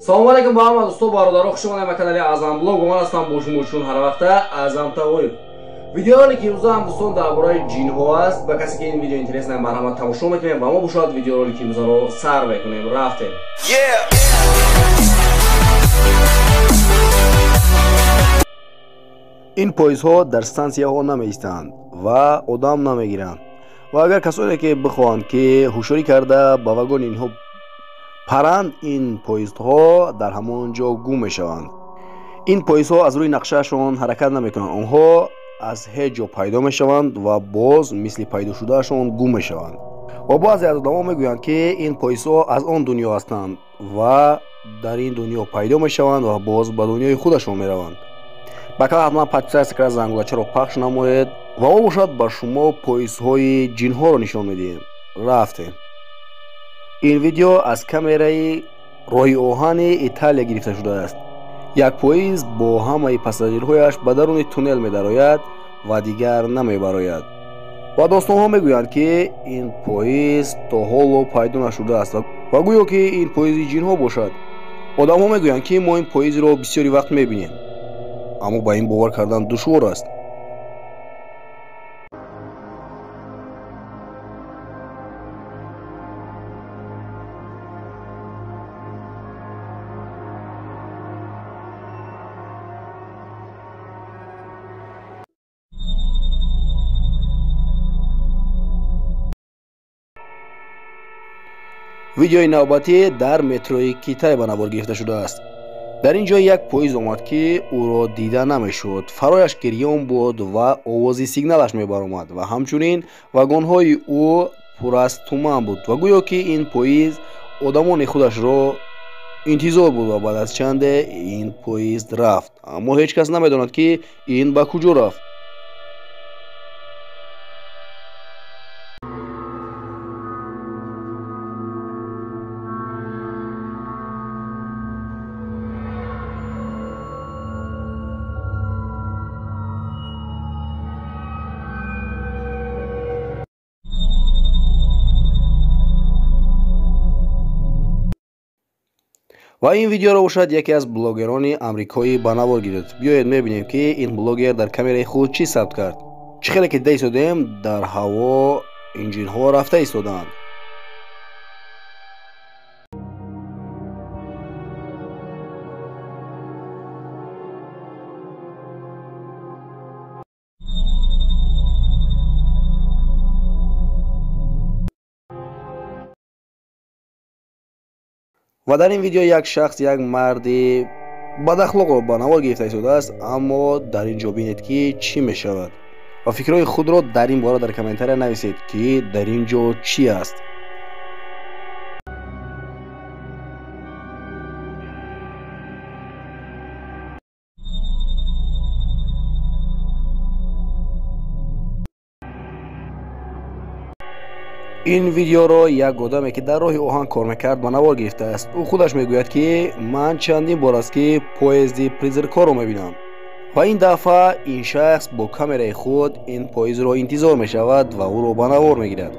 Салому алейкум ба ҳама дӯсто, бародаро, хуш омадед ба канали Аъзам Блог. Ман ҳастам бо шумо чун ҳар вақта Аъзам Тағоев. Видеоролики имрӯза ҳам, дӯстон, дар бораи ҷинҳо аст. Ба касе ки ин видео интересно, марҳамат, тамошо мекунем ва мо бошад видеоролики имрӯзаро сар мекунем. Рафтем. Ин поездҳо дар стансияҳо намеистанд ва одам намегиранд, ва агар касоне ки бихоҳанд, ки ҳушёрӣ карда ба вагони инҳо паранд, ин поездҳо дар ҳамон ҷо гум мешаванд. Ин поездҳо аз рӯи нақшаашон ҳаракат намекунанд. Онҳо аз ҳеҷ ҷо пайдо мешаванд ва боз мисли пайдо шудаашон гум мешаванд. Ва баъзе аз одамо мегӯянд, ки ин поездҳо аз он дунё ҳастанд ва дар ин дунё пайдо мешаванд ва боз ба дунёи худашон мераванд. Ба канал ҳатман подписаться карда, зангулачаро пахш намоед ва мо бошад ба шумо поездҳои ҷинҳоро нишон медиҳем. Рафтем. Ин видео аз камераи роҳи оҳани Италия гирифта шудааст. Як поезд бо ҳамаи пассажирҳояш ба даруни туннел медарояд ва дигар намебарояд. Ва достонҳо мегӯянд, ки ин поезд то ҳоло пайдо нашудааст ва гӯё ки ин поезди ҷинҳо бошад. Одамҳо мегӯянд, ки мо ин поездро бисёри вақт мебинем, аммо ба ин бовар кардан душвор аст. Видеои навбатӣ дар метрои Китай ба навор гирифта шудааст. Дар ин ҷо як поезд омад, ки ӯро дида намешуд. Фарояш гирён буд ва овози сигналаш мебаромад ва ҳамчунин вагонҳои ӯ пур аз туман буд ва гӯё ки ин поезд одамони худашро интизор буд. Ва баъд аз чанде ин поезд рафт, аммо ҳеҷ кас намедонад, ки ин ба куҷо рафт. Ва ин видеоро бошад яке аз блогерони амрикоӣ ба навор гирифт. Биёед мебинем, ки ин блогер дар камераи худ чӣ сабт кард. Чӣ хеле ки дида истодем, дар ҳаво ин ҷинҳо рафта истодаанд. Ва дар ин видео як шахс як марди бадахлоқро ба навор гирифта истодааст, аммо дар ин ҷо бинед, ки чӣ мешавад, ва фикрҳои худро дар ин бора дар комментария нависед, ки дар ин ҷо чӣ аст. Ин видеоро як одаме, ки дар роҳи оҳан кор мекард, ба навор гирифтааст. Ӯ худаш мегӯяд, ки ман чандин бор аст, ки поезди призракҳоро мебинам, ва ин дафъа ин шахс бо камераи худ ин поездро интизор мешавад ва ӯро ба навор мегирад.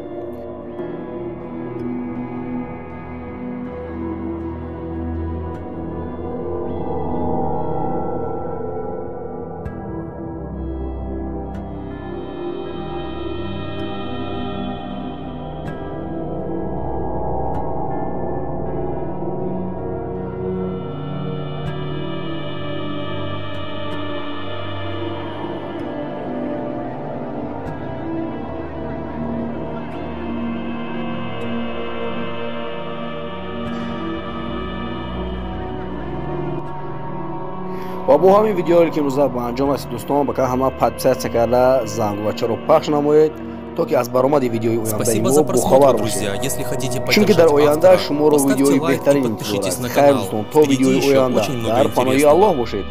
Ва бо ҳамин видеое, ки имрӯза ба анҷом расид, дӯстон, ба ҳама подписаться карда, зангулачаро пахш намоед, то ки аз баромади видеои ояндаи Спасибо мо за бохабар просмотр, бошед, друзья. Если хотите чунки дар поддержать оянда автора, шуморо поставьте видеои лайк и беҳтарин интизор подпишитесь аст. на Хайр, канал. дӯстон, то Впереди видеои еще оянда очень много дар паноҳи интересного. Аллоҳ бошед.